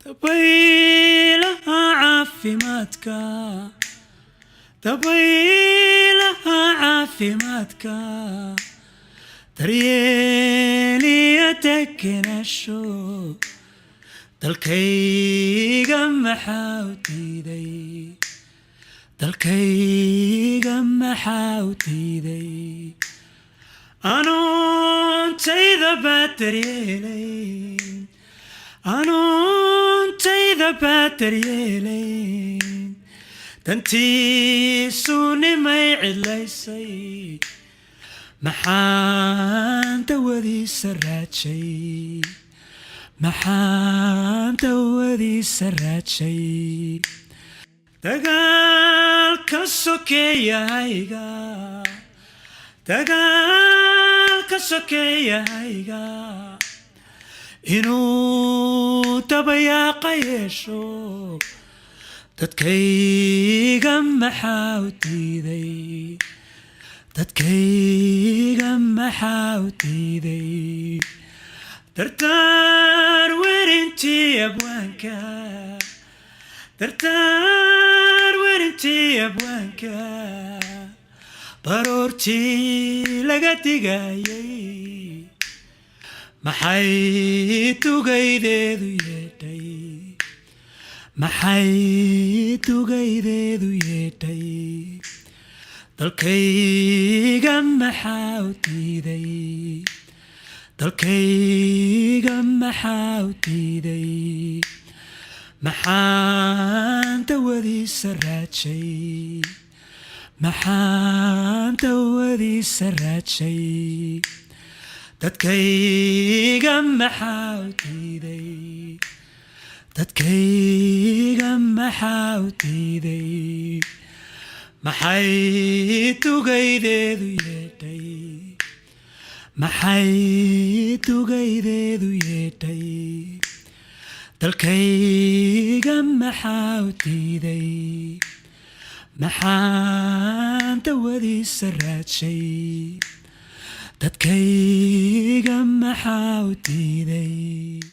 Dabaylaha caafimaadka, dabaylaha caafimaadka, daryeeliya degenasho, dalkayga maxaa u diiday? Dalkayga maxaa u diiday? Anuuntayda baad daryeelayn, anuuntayda baad daryeelayn, dantiisu nimay cidlaysay, maxaan dawadiisa raajay? Maxaan dawadiisa raajay? Dagaalka sokeeyahayga, dagaalka sokeeyahayga, inuu dabayaaqa yeesho, dadkayga maxaa u diiday? Dadkayga maxaa u diiday? Dardaar werintii abwaanka, dardaar werintii abwaanka, baroortii laga digayay, maxay dugaydeedu yeedhay? Maxay dugaydeedu yeedhay? Dalkayga maxaa u diiday? Dalkayga maxaa u diiday? Maxaan dawadiisa raajay? Maxaan dawadiisa raajay? Dadkayga maxaa u diiday? Dadkayga maxaa u diiday? Maxay dugaydeedu yeedhay? Maxay dugaydeedu yeedhay? Dalkayga maxaa u diiday? Maxaan dawadiisa raajay? Dadkayga maxaa u diiday?